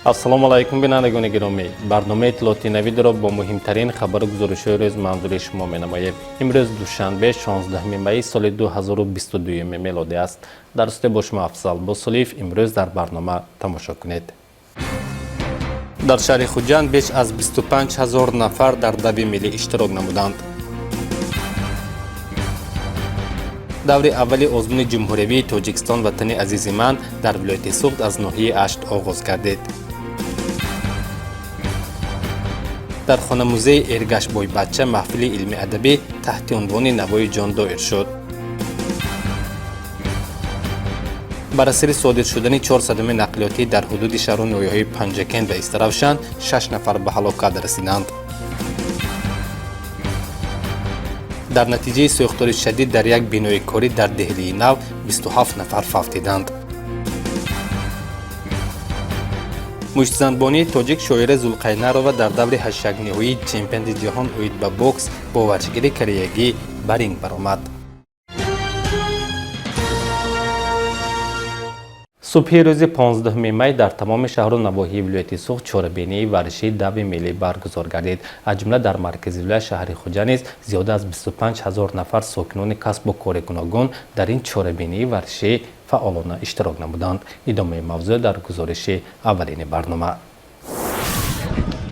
Ассалому алайкум, бинандагони гиромӣ. Барномаи иттилооти навидро бо муҳимтарин хабару гузоришҳои рӯз манзури шумо менамоем. Имрӯз душанбе, 16 майи соли 2022 мелодӣ аст. Дар студия бо шумо Афзал Босолиев. Имрӯз дар барнома тамошо кунед. Дар шаҳри Хуҷанд беш аз 25 ҳазор нафар дар дави миллӣ иштирок намуданд. Даври аввали озмуни ҷумҳуриявии Тоҷикистон «Ватани азизи ман» дар вилояти Суғд аз ноҳияи Ашт оғоз гардид. Дар хонамузеи Эргаш Бойбачча маҳфили илми адабӣ таҳти унвони «Навои ҷон» доир шуд. Бар асари содир шудани чор садами нақлиётӣ дар ҳудуди шаҳру ноҳияҳои Панҷакент ва Истаравшан шаш нафар ба ҳалокат расиданд. Дар натиҷаи сӯхтори шадид дар як бинои корӣ дар Деҳлии Нав 27 нафар фавтиданд. Муштзанбонии тоҷик Шоира Зулқайнарова дар даври ҳаштякниҳоии чемпионати ҷаҳон оид ба бокс бо варзишгари кореягӣ ба ринг баромад. Субҳи рӯзи 15 май дар тамоми шаҳру навоҳии вилояти Суғд чорабинии варзишии дави миллӣ баргузор гардид. Аз ҷумла дар маркази вилоят, шаҳри Хуҷанд низ зиёда аз 25 ҳазор нафар сокинони касбу кори гуногун дар ин чорабинии варзишӣ фаъолона иштирок намуданд. Идомаи мавзӯъ дар гузориши аввалини барнома.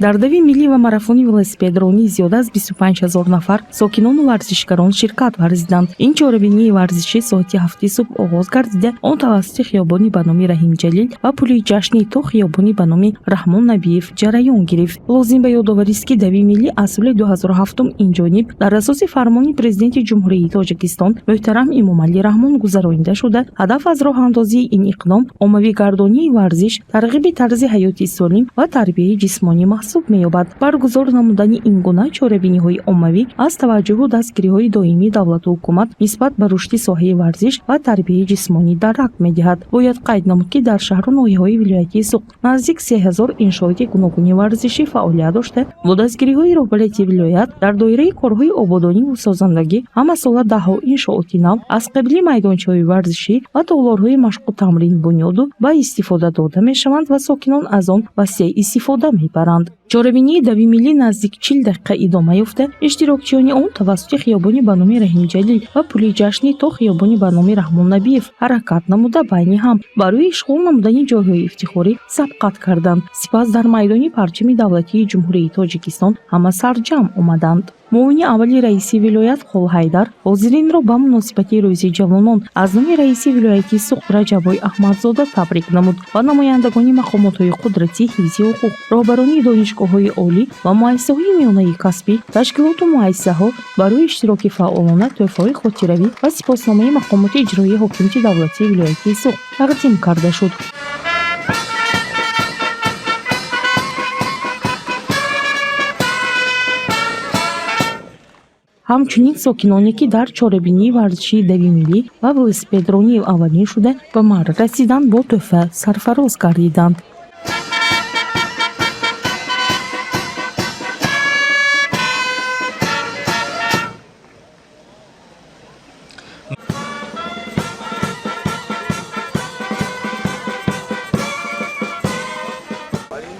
Дар дави миллӣ ва марафони велосипедронӣ зиёда аз 25 ҳазор нафар сокинону варзишгарон ширкат варзиданд. Ин чорабинии варзишӣ соати 7-и субҳ оғоз гардида, он тавассути хиёбони ба номи Раҳимҷалил ва пули ҷашнӣ то хиёбони ба номи Раҳмон Набиев ҷараён гирифт. Лозим ба ёдоварист, ки дави миллӣ аз соли 2007 инҷониб дар асоси фармони Президенти Ҷумҳурии Тоҷикистон муҳтарам Эмомалӣ Раҳмон гузаронида шуда, ҳадаф аз роҳандозии ин иқдом оммавигардонии варзиш, тарғиби тарзи ҳаёти солим ва тарбияи ҷисмонӣ маҳсуб меёбад. Баргузор намудани ин гуна чорабиниҳои оммавӣ аз таваҷҷуҳу дастгириҳои доимии давлату ҳукумат нисбат ба рушди соҳаи варзиш ва тарбияи ҷисмонӣ дарак медиҳад. Бояд қайд намуд, ки дар шаҳру ноҳияҳои вилояти Суғд наздик 3000 иншооти гуногуни варзишӣ фаъолият дошта, бо дастгириҳои роҳбарияти вилоят дар доираи корҳои ободониву созандагӣ ҳамасола даҳҳо иншооти нав аз қабили майдончаҳои варзишӣ ва толорҳои машқу тамрин бунёду ба истифода дода мешаванд ва сокинон аз он васеъ истифода мебаранд. Чорабинии дави миллӣ наздик 40 дақиқа идома ёфта, иштирокчиёни он тавассути хиёбони ба номи Раҳимҷалил ва пули ҷашнӣ то хиёбони ба номи Раҳмон Набиев ҳаракат намуда, байни ҳам барои ишғол намудани ҷойҳои ифтихорӣ сабқат карданд. Сипас дар майдони парчами давлатии Ҷумҳурии Тоҷикистон ҳама сарҷамъ омаданд. Муовини аввали раиси вилоят Холҳайдар ҳозиринро ба муносибати Рӯзи ҷавонон аз номи раиси вилояти Суғд Раҷаббой Аҳмадзода табрик намуд ва намояндагони мақомотҳои қудратӣ, ҳифзи ҳуқуқ, роҳбарони донишгоҳҳои олӣ ва муассисаҳои миёнаи касбӣ, ташкилоту муассисаҳо барои иштироки фаъолона тӯҳфаҳои хотиравӣ ва сипосномаи мақомоти иҷроии ҳокимияти давлатии вилояти Суғд тақдим карда шуд. Ҳамчунин сокиноне, ки дар чорабинии варзишии дави миллӣ ва велосипедронӣ аввалин шуда ба марра расиданд, бо тӯҳфа сарфароз гардиданд.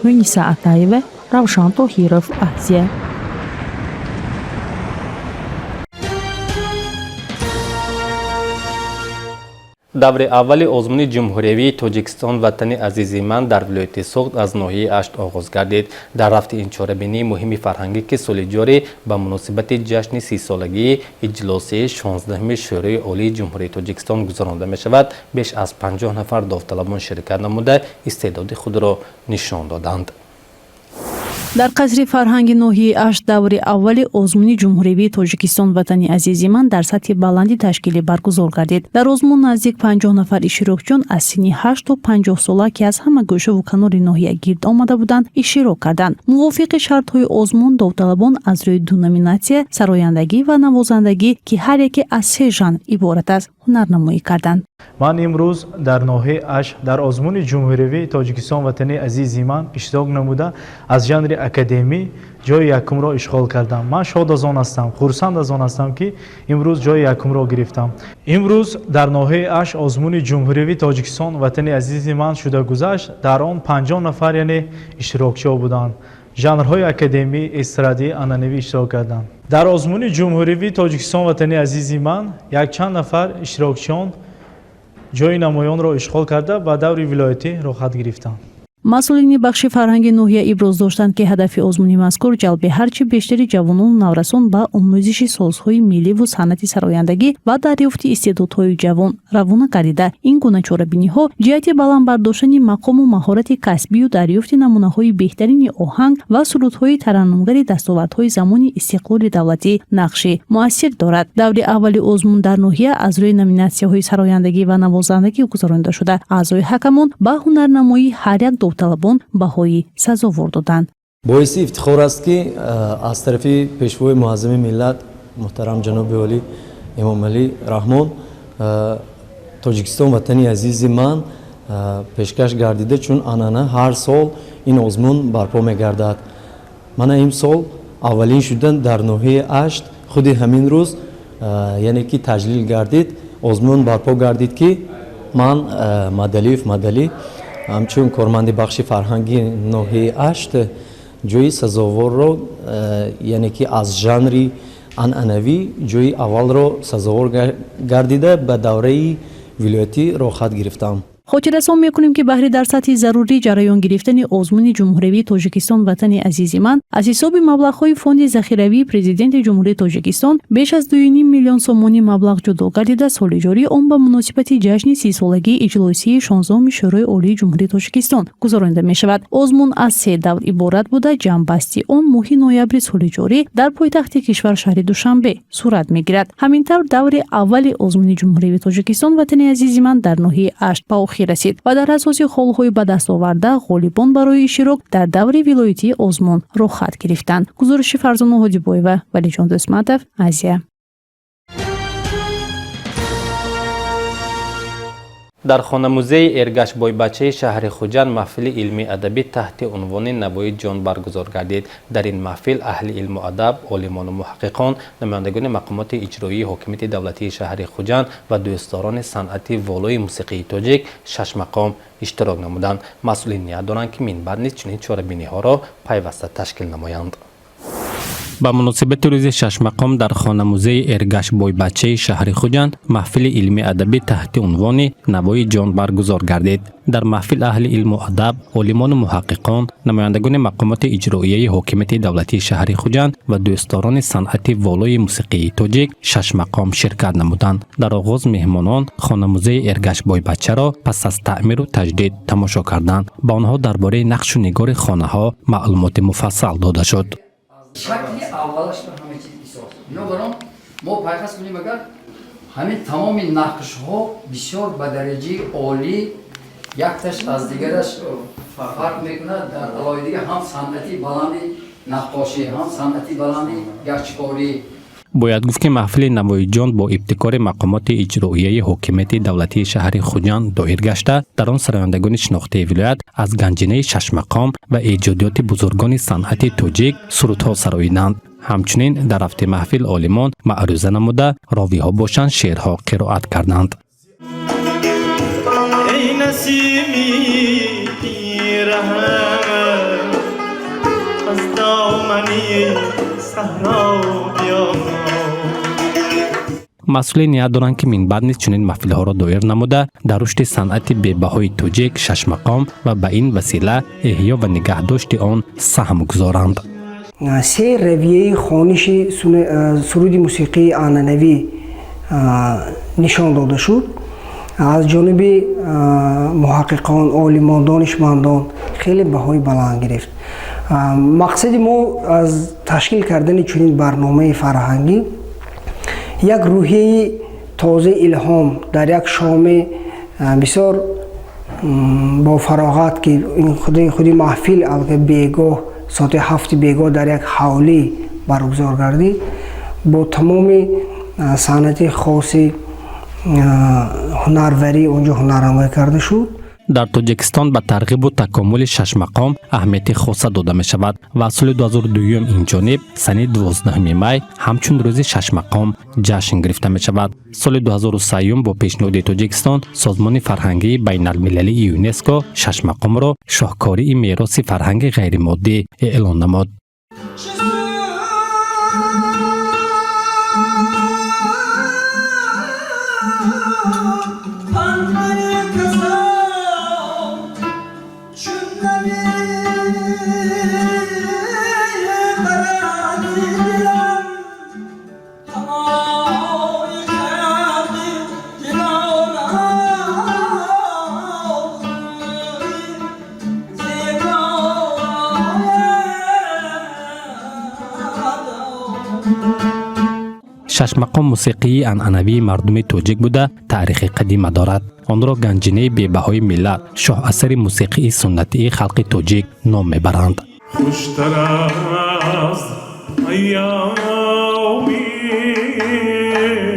Муниса Атаева, Равшан Тоҳиров, Азия. Даври аввали озмуни ҷумҳуриявии Тоҷикистон «Ватани азизи ман» дар вилояти Суғд аз ноҳияи Ашт оғоз гардид. Дар рафти ин чорабинии муҳими фарҳангӣ, ки соли ҷорӣ ба муносибати ҷашни 30-солагии иҷлосияи 16-уми Шӯрои Олии Ҷумҳурии Тоҷикистон гузаронда мешавад, беш аз 50 нафар довталабон ширкат намуда, истеъдоди худро нишон доданд. Дар қасри фарҳанги ноҳияи Ашт даври аввали озмуни ҷумҳуриявии Тоҷикистон «Ватани азизи ман» дар сатҳи баланди ташкилӣ баргузор гардид. Дар озмун наздик 50 нафар иштирокчиён аз синни 8 то 50 сола, ки аз ҳама гӯшаву канори ноҳия гирд омада буданд, иштирок карданд. Мувофиқи шартҳои озмун, довталабон аз рӯи ду номинатсия, сарояндагӣ ва навозандагӣ, ки ҳар яке аз се жанр иборат аст, ҳунарнамоӣ карданд. Ман имрӯз дар ноҳияи Ашт дар озмуни ҷумҳуриявии Тоҷикистон Ватани азизи ман иштирок намуда, аз жанри академӣ ҷои якумро ишғол кардам. Ман шод аз он ҳастам, хурсанд аз он ҳастам, ки имрӯз ҷои якумро гирифтам. Имрӯз дар ноҳияи Ашт озмуни ҷумҳуриявии Тоҷикистон Ватани азизи ман шуда гузашт. Дар он 50 нафар, яъне иштирокчиҳо буданд, жанрҳои академӣ, эстрадӣ, анъанавӣ иштирок карданд. Дар озмуни ҷумҳуриявии Тоҷикистон Ватани азизи ман якчанд нафар иштирокчиён ҷои намоёнро ишғол карда, ба даври вилоятӣ роҳхат гирифтанд. Масъулини бахши фарҳанги ноҳия иброз доштанд, ки ҳадафи озмуни мазкур ҷалби ҳарчи бештари ҷавонону наврасон ба омӯзиши созҳои милливу санъати сарояндагӣ ва дарёфти истеъдодҳои ҷавон равона гардида, ин гуна чорабиниҳо ҷиҳати баланд бардоштани мақому маҳорати касбию дарёфти намунаҳои беҳтарини оҳанг ва сурудҳои тараннумгари дастовардҳои замони истиқлоли давлатӣ нақши муассир дорад. Даври аввали озмун дар ноҳия аз рӯи номинатсияҳои сарояндагӣ ва навозандагӣ гузаронида шуда, аъзои ҳакамон ба ҳунарнамоии ҳар як довталабон баҳои сазовор доданд. Боиси ифтихор аст, ки аз тарафи Пешвои муаззами миллат, муҳтарам ҷаноби олӣ Эмомалӣ Раҳмон, Тоҷикистон Ватани азизи ман пешкаш гардида, чун анъана ҳар сол ин озмун барпо мегардад. Мана имсол аввалин шудан дар ноҳияи Ашт худи ҳамин рӯз, яъне ки таҷлил гардид, озмун барпо гардид, ки ман, Мадалиев Мадалӣ, ҳамчун корманди бахши фарҳанги ноҳияи Ашт, ҷои сазоворро, яъне ки аз жанри анъанавӣ ҷои аввалро сазовор гардида, ба давраи вилоятӣ роҳхат гирифтам. Хотиррасон мекунем, ки баҳри дар сатҳи зарурӣ ҷараён гирифтани озмуни ҷумҳуриявии Тоҷикистон Ватани азизи ман аз ҳисоби маблағҳои Фонди захиравии Президенти Ҷумҳурии Тоҷикистон беш аз 2,5 миллион сомонӣ маблағ ҷудо гардида, соли ҷорӣ он ба муносибати ҷашни 30-солагии иҷлосияи 16-уми Шӯрои Олии Ҷумҳурии Тоҷикистон гузаронида мешавад. Озмун аз се давр иборат буда, ҷамъбасти он моҳи ноябри соли ҷорӣ дар пойтахти кишвар, шаҳри Душанбе, сурат мегирад. Ҳамин тавр, даври аввали озмуни ҷумҳуриявии Тоҷикистон Ватани азизи ман дар ноҳияи Ашт ба охир расид ва дар асоси холҳои ба даст оварда ғолибон барои иштирок дар даври вилоятии озмун роҳхат гирифтанд. Гузориши Фарзона Ҳодибоева, Валиҷон Дӯстматов, Азия. Дар хонамузеи Эргаш Бойбачаи шаҳри Хуҷанд маҳфили илмии адабӣ таҳти унвони Навои ҷон баргузор гардид. Дар ин маҳфил аҳли илму адаб, олимону муҳаққиқон, намояндагони мақомоти иҷроии ҳокимияти давлатии шаҳри Хуҷанд ва дӯстдорони санъати волои мусиқии тоҷик шашмақом иштирок намуданд. Масъулин ният доранд, ки минбаъд низ чунин чорабиниҳоро пайваста ташкил намоянд. Ба муносибати рӯзи шашмақом дар хонамузеи Эргаш Бойбачаи шаҳри Хуҷанд маҳфили илмии адабӣ таҳти унвони Навои ҷон баргузор гардид. Дар маҳфил аҳли илму адаб, олимону муҳаққиқон, намояндагони мақомоти иҷроияи ҳокимияти давлатии шаҳри Хуҷанд ва дӯстдорони санъати волои мусиқии тоҷик шашмақом ширкат намуданд. Дар оғоз меҳмонон хонамузеи Эргаш Бойбачаро пас аз таъмиру таҷдид тамошо карданд. Ба онҳо дар бораи нақшу нигори хонаҳо маълумоти муфассал дода шуд. Шакли аввалаш ба ҳама чиз исос. Бинобар он мо пайхас кунем, агар ҳамин тамоми нақшҳо бисёр ба дараҷаи олӣ, якташ аз дигараш фарқ мекунад дар алоҳидагӣ, ҳам санъати баланди наққошӣ, ҳам санъати баланди гачкорӣ. Бояд гуфт, ки маҳфили Навоиҷон бо ибтикори мақомоти иҷроияи ҳокимияти давлатии шаҳри Хуҷанд доир гашта, дар он сарояндагони шинохтаи вилоят аз ганҷинаи шашмақом ва эҷодиёти бузургони санъати тоҷик сурудҳо сароиданд. Ҳамчунин дар рафти маҳфил олимон маъруза намуда, ровиҳо бошанд, шеърҳо қироат карданд. Эй насими پیرهن از دامنی صحرا بیا. Масъулин ният доранд, ки минбаъд низ чунин маҳфилҳоро доир намуда, дар рушди санъати бебаҳои тоҷик шашмақом ва ба ин васила эҳё ва нигаҳдошти он саҳм гузоранд. Се равияи хониши суруди мусиқии анъанавӣ нишон дода шуд аз ҷониби муҳаққиқон, олимон, донишмандон, хеле баҳои баланд гирифт. Мақсади мо аз ташкил кардани чунин барномаи фарҳангӣ як рӯҳияи тозаи илҳом дар як шоми бисёр бо фароғат, ки худи маҳфил албатта бегоҳ, соати 7-и бегоҳ дар як ҳавлӣ баргузор гардид, бо тамоми санъати хоси. Ҳунарварӣ онҷо ҳунарнамоӣ карда шуд. Дар Тоҷикистон ба тарғибу такомули шашмақом аҳамияти хоса дода мешавад ва соли 2002 инҷониб санаи 12 май ҳамчун рӯзи шашмақом ҷашн гирифта мешавад. Соли 2003 бо пешниҳоди Тоҷикистон Созмони фарҳангии байналмилалии ЮНЕСКО шашмақомро шоҳкории мероси фарҳанги ғайримоддӣ эълон намуд. Шашмақом мусиқии анъанавии мардуми тоҷик буда, таърихи қадима дорад. Онро ганҷинаи бебаҳои миллат, шоҳасари мусиқии суннатии халқи тоҷик ном мебаранд. Хуштар аз айёми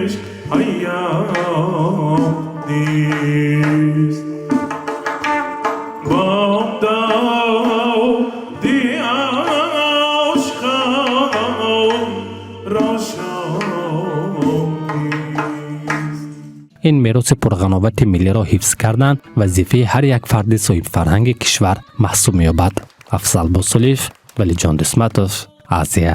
ишқ айём нест, бомдоди ошиқон ро шом нест. Ин мероси пурғановати миллиро ҳифз кардан вазифаи ҳар як фарди соҳибфарҳанги кишвар маҳсуб меёбад. Афзал Босулиев, Валиҷон Дусматов, Азия.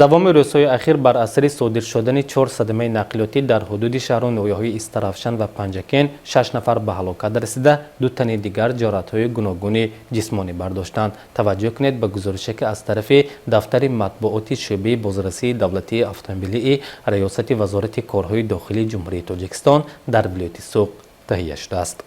Давоми рӯзҳои ахир бар асари содир шудани чор садамаи нақлиётӣ дар ҳудуди шаҳру ноҳияҳои Истаравшан ва Панҷакент шаш нафар ба ҳалокат расида, ду тани дигар ҷароҳатҳои гуногуни ҷисмонӣ бардоштанд. Таваҷҷӯҳ кунед ба гузорише, ки аз тарафи дафтари матбуоти шӯъбаи бозрасии давлатии автомобилии Раёсати Вазорати корҳои дохилии Ҷумҳурии Тоҷикистон дар вилояти Суғд таҳия шудааст.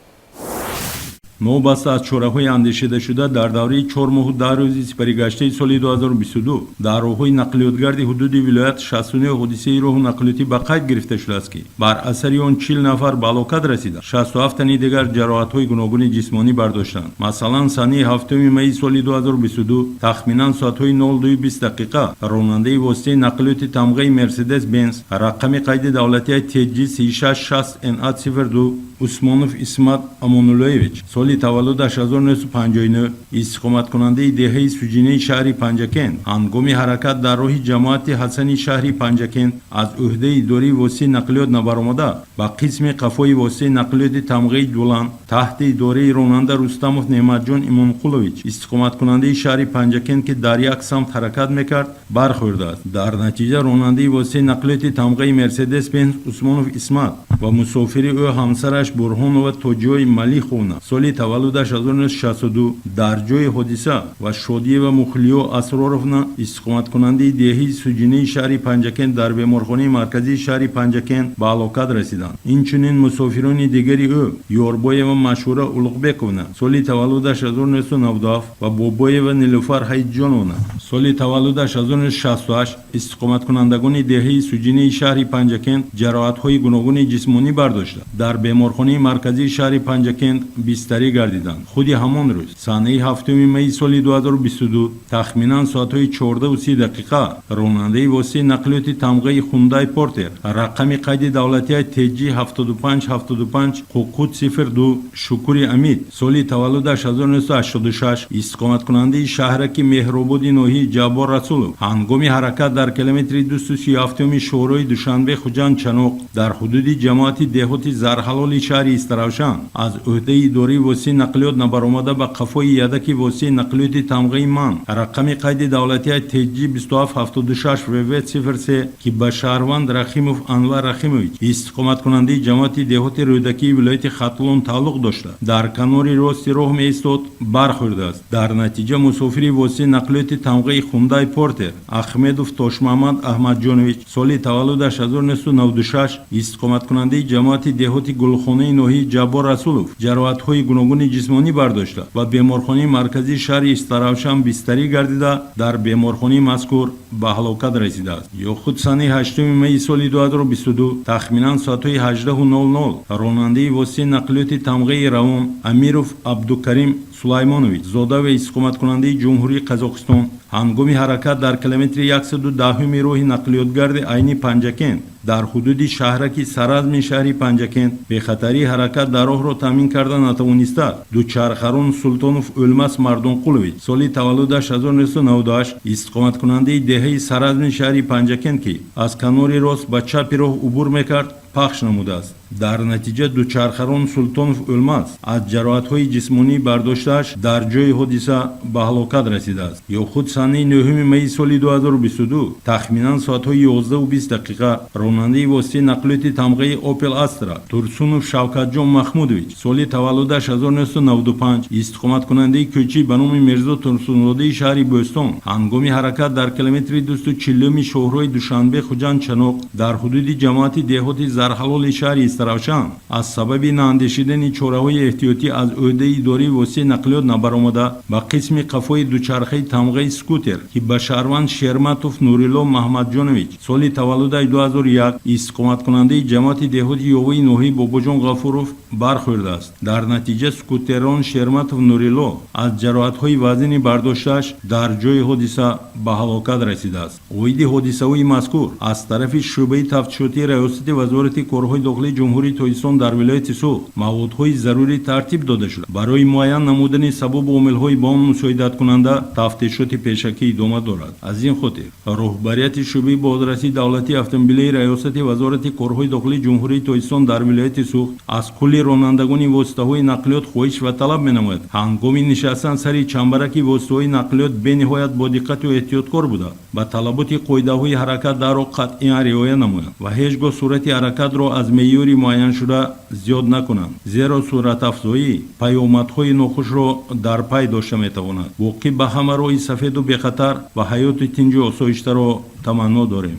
Новобаста аз чораҳои андешидашуда, дар давраи 4 моҳу 10 рӯзи сипаригаштаи соли 2022 дар роҳҳои нақлиётгарди ҳудуди вилоят 69 ҳодисаи роҳу нақлиётӣ ба қайд гирифта шудааст, ки бар асари он 40 нафар ба ҳалокат расида, 67 тани дигар ҷароҳатҳои гуногуни ҷисмонӣ бардоштанд. Масалан, санаи 7 майи соли 2022 тахминан соатҳои 02:20 дақиқа ронандаи воситаи нақлиёти тамғаи Мерседес Бенз рақами қайди давлатии TG 3660 NA 02 Усмонов Исмат Амонуллоевич, соли таваллудаш 1959, истиқоматкунандаи деҳаи Суҷинаи шаҳри Панҷакент, ҳангоми ҳаракат дар роҳи ҷамоати Ҳасани шаҳри Панҷакент аз ӯҳдаи идораи воситаи нақлиёт набаромада, ба қисми қафои воситаи нақлиёти тамғаи Дулан таҳти идораи ронанда Рустамов Неъматҷон Имонқулович, истиқоматкунандаи шаҳри Панҷакент, ки дар як самт ҳаракат мекард, бархӯрдааст. Дар натиҷа ронандаи воситаи нақлиёти тамғаи Мерседес Бенз Усмонов Исмат ва мусофири ӯ, ҳамсараш Бурҳонова Тоҷиёи Малиховна, соли таваллудаш 1962, дар ҷои ҳодиса ва Шодиева Мухлиё Асроровна, истиқоматкунандаи деҳаи Суҷинаи шаҳри Панҷакент, дар беморхонаи марказии шаҳри Панҷакент ба ҳалокат расиданд. Инчунин мусофирони дигари ӯ, Ёрбоева Машҳура Улуғбековна, соли таваллудаш 1997, ва Бобоева Нилуфар Ҳайитҷоновна, соли таваллудаш 1968, истиқоматкунандагони деҳаи Суҷинаи шаҳри Панҷакент, ҷароҳатҳои гуногуни ҷисмонӣ бардошта, дар беморхонаи марказии шаҳри Панҷакент бистарӣ гардиданд. Худи ҳамон рӯз, санаи 7 майи соли 2022 тахминан соатҳои 14:30 дақиқа ронандаи воситаи нақлиёти тамғаи Хундай Портер рақами қайди давлатии TG 7575 Қуқут 02 Шукури Амид, соли таваллудаш 1986, истиқоматкунандаи шаҳраки Меҳрободи ноҳияи Ҷаббор Расулов, ҳангоми ҳаракат дар километри 237 шоҳроҳи Душанбе Хуҷанд Чаноқ дар ҳудуди ҷамоати деҳоти Зарҳалоли шаҳри Истаравшан аз ӯҳдаи идораи воситаи нақлиёт набаромада, ба қафои ядаки воситаи нақлиёти тамғаи МАН рақами қайди давлатии TG 2776 VV 03, ки ба шаҳрванд Рахимов Анвар Рахимович, истиқоматкунандаи ҷамоати деҳоти Рӯдакии вилояти Хатлон тааллуқ дошта, дар канори рости роҳ меистод, бархӯрдааст. Дар натиҷа мусофири воситаи нақлиёти тамғаи Хундай Портер Ахмедов Тошмаҳмад Аҳмадҷонович, соли таваллудаш 1996, истиқоматкунандаи ҷамоати деҳоти Гулхонаи ноҳияи Ҷаббор Расулов, ҷароҳатҳои гуногуни ҷисмонӣ бардошта ва беморхонаи марказии шаҳри Истаравшан бистарӣ гардида, дар беморхонаи мазкур ба ҳалокат расидааст. Ё худ санаи 8 майи соли 2022 тахминан соатҳои 18:00 ронандаи воситаи нақлиёти тамғаи Равон Амиров Абдукарим Сулаймонович, зода ва истиқоматкунандаи Ҷумҳурии Қазоқистон, Ҳангоми ҳаракат дар километри 110-уми роҳи нақлиётгарди Айни Панҷакент дар ҳудуди шаҳраки Саразми шаҳри Панҷакент бехатарии ҳаракат дар роҳро таъмин карда натавониста, дучархарон Султонов Ӯлмас Мардонқулович, соли таваллудаш 1998, истиқоматкунандаи деҳаи Саразми шаҳри Панҷакент, ки аз канори рост ба чапи роҳ убур мекард, пахш намудааст. Дар натиҷа дучархарон Султонов Ӯлмас аз ҷароҳатҳои ҷисмонӣ бардоштааш дар ҷои ҳодиса ба ҳалокат расидааст. Ё худ санаи 9 майи соли 2022 тахминан соатҳои 11:20 дақиқа ронандаи воситаи нақлиёти тамғаи Опел Астра Турсунов Шавкатҷон Маҳмудович, соли таваллудаш 1995, истиқоматкунандаи кӯчӣ ба номи Мирзо Турсунзодаи шаҳри Бӯстон, ҳангоми ҳаракат дар километри 240-уми шоҳроҳи Душанбе Хуҷанд Чаноқ дар ҳудуди ҷамоати деҳоти Зарҳалоли шаҳри Истаравшан аз сабаби наандешидани чораҳои эҳтиётӣ аз ӯҳдаи идораи воситаи нақлиёт набаромада, ба қисми қафои дучархаи тамғаи скутер, ки ба шаҳрванд Шерматов Нурилло Маҳмадҷонович, соли таваллудаи 2001, истиқоматкунандаи ҷамоати деҳоти Ёвои ноҳияи Бобоҷон Ғафуров бархӯрдааст. Дар натиҷа скутеррон Шерматов Нурилло аз ҷароҳатҳои вазнини бардоштааш дар ҷои ҳодиса ба ҳалокат расидааст. Оиди ҳодисаҳои мазкур аз тарафи шӯъбаи тафтишотии Раёсати Вазорати корҳои дохилии Ҷумҳурии Тоҷикистон дар вилояти Суғд маводҳои зарурӣ тартиб дода шуда, барои муайян намудани сабабу омилҳои ба он мусоидаткунанда тафтишоти пешакӣ идома дорад. Аз ин хотир роҳбарияти шӯъбаи бозрасии давлатии автомобилии Раёсати Вазорати корҳои дохилии Ҷумҳурии Тоҷикистон дар вилояти Суғд аз кулли ронандагони воситаҳои нақлиёт хоҳиш ва талаб менамояд, ҳангоми нишастан сари чамбараки воситаҳои нақлиёт бениҳоят бодиққату эҳтиёткор буда, ба талаботи қоидаҳои ҳаракат дар роҳ қатъиян риоя намоянд ва ҳеҷ гоҳ суръати ҳаракатро аз меъёри муайяншуда зиёд накунанд, зеро суръатафзоӣ паёмадҳои нохушро дар пай дошта метавонад. Боқӣ ба ҳама роҳи сафеду бехатар ва ҳаёти тинҷу осоиштаро таманно дорем.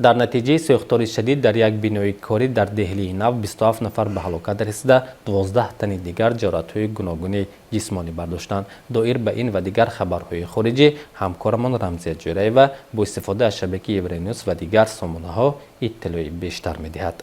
Дар натиҷаи сӯхтори шадид дар як бинои корӣ дар Деҳлии Нав 27 нафар ба ҳалокат расида, 12 тани дигар ҷароҳатҳои гуногуни ҷисмонӣ бардоштанд. Доир ба ин ва дигар хабарҳои хориҷӣ ҳамкорамон Рамзия Ҷӯраева бо истифода аз шабакаи Евронюс ва дигар сомонаҳо иттилои бештар медиҳад.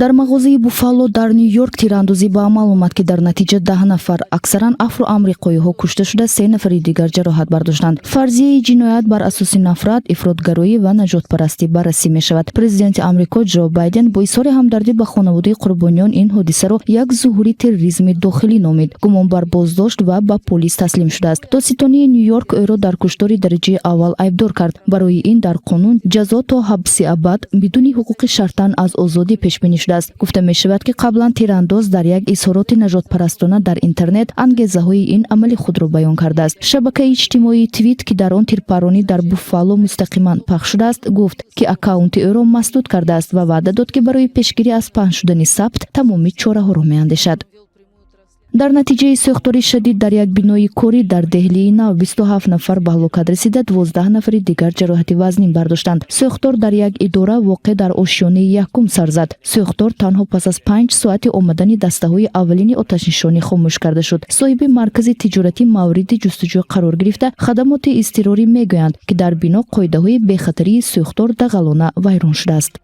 Дар мағозаи Буффало дар Ню-Йорк тирандозӣ ба амал омад, ки дар натиҷа 10 нафар, аксаран афроамриқоиҳо, кушта шуда, се нафари дигар ҷароҳат бардоштанд. Фарзияи ҷиноят бар асоси нафрат, ифротгароӣ ва наҷотпарастӣ баррасӣ мешавад. Президенти Амрико Ҷо Байден бо изҳори ҳамдардӣ ба хонаводаи қурбониён ин ҳодисаро як зуҳури терроризми дохилӣ номид. Гумонбар боздошт ва ба полис таслим шудааст. Додситонии Ню-Йорк ӯро дар куштори дараҷаи аввал айбдор кард. Барои ин дар қонун ҷазо то ҳабси абад бидуни ҳуқуқи шартан аз озодӣ пешбинӣ шудааст. Гуфта мешавад, ки қаблан тирандоз дар як изҳороти нажодпарастона дар интернет ангезаҳои ин амали худро баён кардааст. Шабакаи иҷтимоии Твит, ки дар он тирпаронӣ дар Буффало мустақиман пахш шудааст, гуфт, ки аккаунти ӯро масдуд кардааст ва ваъда дод, ки барои пешгирӣ аз паҳн шудани сабт тамоми чораҳоро меандешад. Дар натиҷаи сӯхтори шадид дар як бинои корӣ дар Деҳлии Нав 27 нафар ба ҳалокат расида, 12 нафари дигар ҷароҳати вазнин бардоштанд. Сӯхтор дар як идора воқеъ дар ошёнаи якум сар зад. Сӯхтор танҳо пас аз 5 соати омадани дастаҳои аввалини оташнишонӣ хомӯш карда шуд. Соҳиби маркази тиҷоратӣ мавриди ҷустуҷӯ қарор гирифта, хадамоти изтирорӣ мегӯянд, ки дар бино қоидаҳои бехатарии сӯхтор дағалона вайрон шудааст.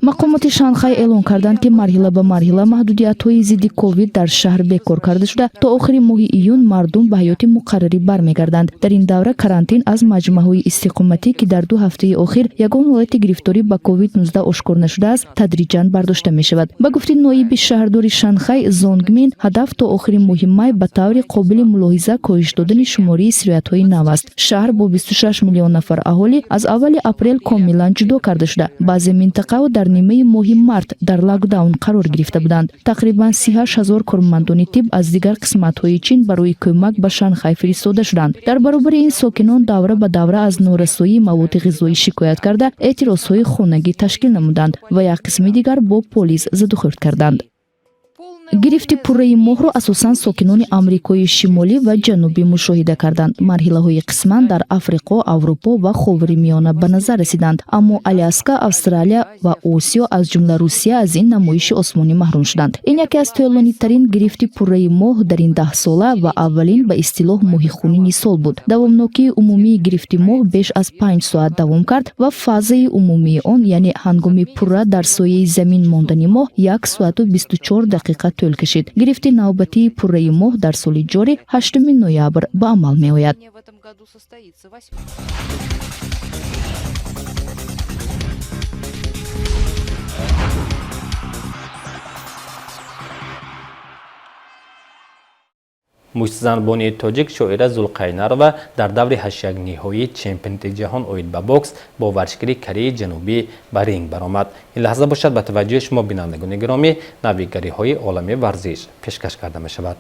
Мақомоти Шанхай эълон карданд, ки марҳила ба марҳила маҳдудиятҳои зидди ковид дар шаҳр бекор карда шуда, то охири моҳи июн мардум ба ҳаёти муқаррарӣ бармегарданд. Дар ин давра карантин аз маҷмӯаҳои истиқоматӣ, ки дар 2 ҳафтаи охир ягон ҳолати гирифторӣ ба ковид-19 ошкор нашудааст, тадриҷан бардошта мешавад. Ба гуфти ноиби шаҳрдори Шанхай Зонгмин, ҳадаф то охири моҳи май ба таври қобили мулоҳиза коҳиш додани шумории сироятҳои нав аст. Шаҳр бо 26 миллион нафар аҳолӣ аз аввали апрел комилан ҷудо карда шуда, баъзе минтақаҳо дар нимаи моҳи март дар локдаун қарор гирифта буданд. Тақрибан 38 ҳазор кормандони тиб аз дигар қисматҳои Чин барои кӯмак ба Шанхай фиристода шуданд. Дар баробари ин, сокинон давра ба давра аз норасоии маводи ғизоӣ шикоят карда, эътирозҳои хонагӣ ташкил намуданд ва як қисми дигар бо полис задухӯрд карданд. Гирифти пурраи моҳро асосан сокинони Амрикои Шимолӣ ва Ҷанубӣ мушоҳида карданд. Марҳилаҳои қисман дар Африқо, Аврупо ва Ховари Миёна ба назар расиданд, аммо Аляска, Австралия ва Осиё, аз ҷумла Русия, аз ин намоиши осмонӣ маҳрум шуданд. Ин яке аз тӯлонитарин гирифти пурраи моҳ дар ин даҳсола ва аввалин ба истилоҳ моҳи хунини сол буд. Давомнокии умумии гирифти моҳ беш аз 5 соат давом кард ва фазаи умумии он, яъне ҳангоми пурра дар сояи замин мондани моҳ, 1 соату 24 дақиқа тӯл. тӯл кашид. Гирифти навбатии пурраи моҳ дар соли ҷорӣ 8 ноябр ба амал меояд. Муштзанбонии тоҷик Шоира Зулқайнарова дар даври ҳаштякниҳоии чемпионати ҷаҳон оид ба бокс бо варзишгари Кореяи Ҷанубӣ ба ринг баромад. Ин лаҳза бошад, ба таваҷҷӯҳи шумо, бинандагони гиромӣ, навигариҳои олами варзиш пешкаш карда мешавад.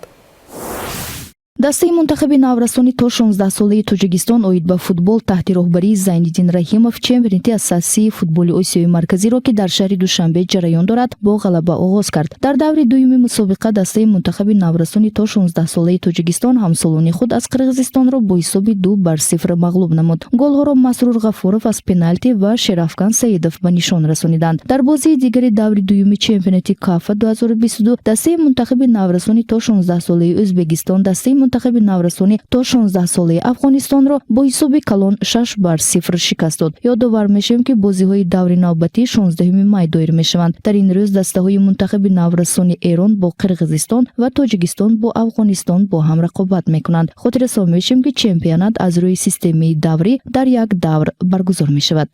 Дастаи мунтахаби наврасони то 16-солаи Тоҷикистон оид ба футбол таҳти роҳбарии Зайниддин Раҳимов чемпионати асосии футболи Осиёи Марказиро, ки дар шаҳри Душанбе ҷараён дорад, бо ғалаба оғоз кард. Дар даври дуюми мусобиқа дастаи мунтахаби наврасони то 16-солаи Тоҷикистон ҳамсолони худ аз Қирғизистонро бо ҳисоби 2-0 мағлуб намуд. Голҳоро Масрур Ғафуров аз пеналти ва Шерафкан Саидов ба нишон расониданд. Дар бозии дигари даври дуюми чемпионати КАФА 2022 дастаи мунтахаби наврасони то 16-солаи Ӯзбекистон дастаи мунтахаби наврасони то 16-солаи Афғонистонро бо ҳисоби калон 6-0 шикаст дод. Ёдовар мешавем, ки бозиҳои даври навбатӣ 16 май доир мешаванд. Дар ин рӯз дастаҳои мунтахаби наврасони Эрон бо Қирғизистон ва Тоҷикистон бо Афғонистон бо ҳам рақобат мекунанд. Хотиррасон мешавем, ки чемпионат аз рӯи системаи даврӣ дар як давр баргузор мешавад.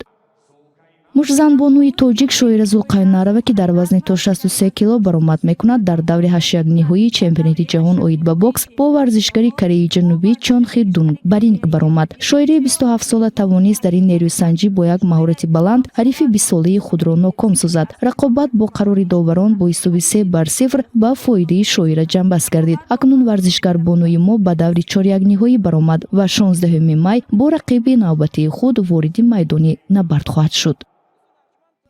Муштзанбонуи тоҷик Шоира Зулқайнарова, ки дар вазни то 63 кило баромад мекунад, дар даври ҳаштякниҳоии чемпионати ҷаҳон оид ба бокс бо варзишгари Кореяи Ҷанубӣ Чон Хи Дунг ба ринг баромад. Шоираи 27-сола тавонист дар ин нерӯсанҷӣ бо як маҳорати баланд ҳарифи 20-солаи худро ноком созад. Рақобат бо қарори доварон бо ҳисоби 3-0 ба фоидаи Шоира ҷамъбаст гардид. Акнун варзишгарбонуи мо ба даври чорякниҳоӣ баромад ва 16 май бо рақиби навбатии худ вориди майдони набард хоҳад шуд.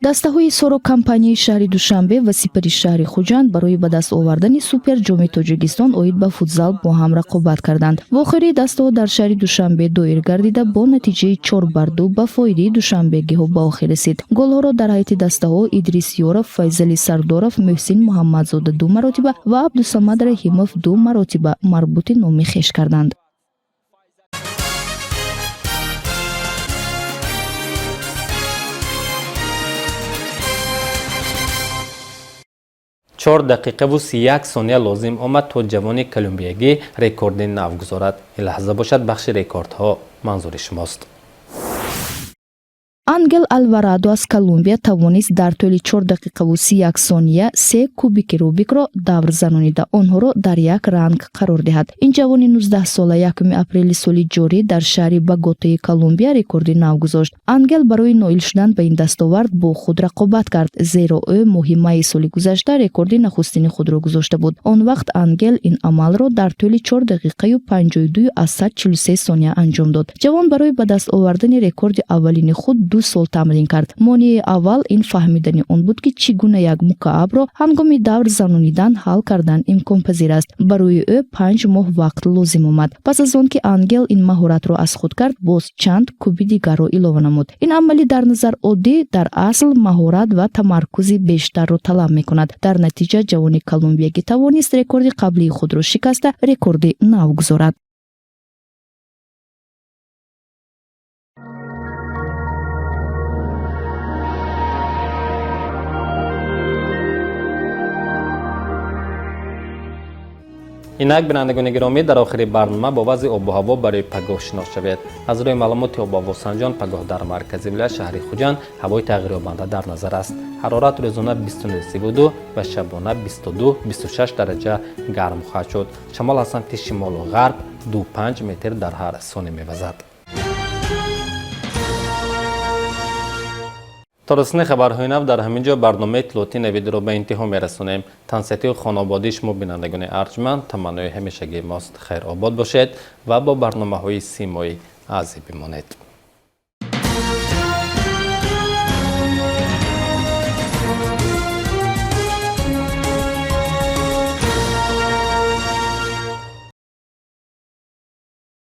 Дастаҳои Соро компанияи шаҳри Душанбе ва Сипари шаҳри Хуҷанд барои ба даст овардани суперҷоми Тоҷикистон оид ба футзал бо ҳам рақобат карданд. Вохӯрии дастаҳо дар шаҳри Душанбе доир гардида, бо натиҷаи 4-2 ба фоидаи душанбегиҳо ба охир расид. Голҳоро дар ҳайати дастаҳо Идрис Ёров, Файзали Сардоров, Муҳсин Муҳаммадзода ду маротиба ва Абдусамад Раҳимов ду маротиба марбути номи хеш карданд. Чор дақиқаву 31 сония лозим омад, то ҷавони колумбиягӣ рекорди нав гузорад. Ин лаҳза бошад, бахши рекордҳо манзури шумост. Ангел Алварадо аз Колумбия тавонист дар тӯли 4 дақиқаву 31 сония се кубики Рубикро давр занонида, онҳоро дар як ранг қарор диҳад. Ин ҷавони 19-сола 1 апрели соли ҷорӣ дар шаҳри Боготаи Колумбия рекорди нав гузошт. Ангел барои ноил шудан ба ин дастовард бо худ рақобат кард, зеро ӯ моҳи майи соли гузашта рекорди нахустини худро гузошта буд. Он вақт Ангел ин амалро дар тӯли 4 дақиқаю 52 аз 143 сония анҷом дод. Ҷавон барои ба даст овардани рекорди аввалини худ 2 сол тамрин кард. Монеаи аввал ин фаҳмидани он буд, ки чӣ гуна як мукаабро ҳангоми давр занонидан ҳал кардан имконпазир аст. Барои ӯ 5 моҳ вақт лозим омад. Пас аз он ки Ангел ин маҳоратро аз худ кард, боз чанд куби дигарро илова намуд. Ин амали дар назар оддӣ дар асл маҳорат ва тамаркузи бештарро талаб мекунад. Дар натиҷа ҷавони колумбиягӣ тавонист рекорди қаблии худро шикаста, рекорди нав гузорад. Инак, бинандагони гиромӣ, дар охири барнома бо вазъи обу ҳаво барои пагоҳ шинос шавед. Аз рӯи маълумоти обуҳавосанҷон, пагоҳ дар маркази вилоят, шаҳри Хуҷанд, ҳавои тағйирёбанда дар назар аст. Ҳарорат рӯзона 29-32 ва шабона 22-26 дараҷа гарм хоҳад шуд. Шамол аз самти шимолу ғарб 2-5 метр дар ҳар сония мевазад. То расини хабарҳои нав дар ҳамин ҷо барномаи иттилоотии Навидро ба интиҳо мерасонем. Тансиҳатию хонободии шумо, бинандагони арҷманд, таманнои ҳамешагии мост. Хайробод бошед ва бо барномаҳои Симои Азӣ бимонед.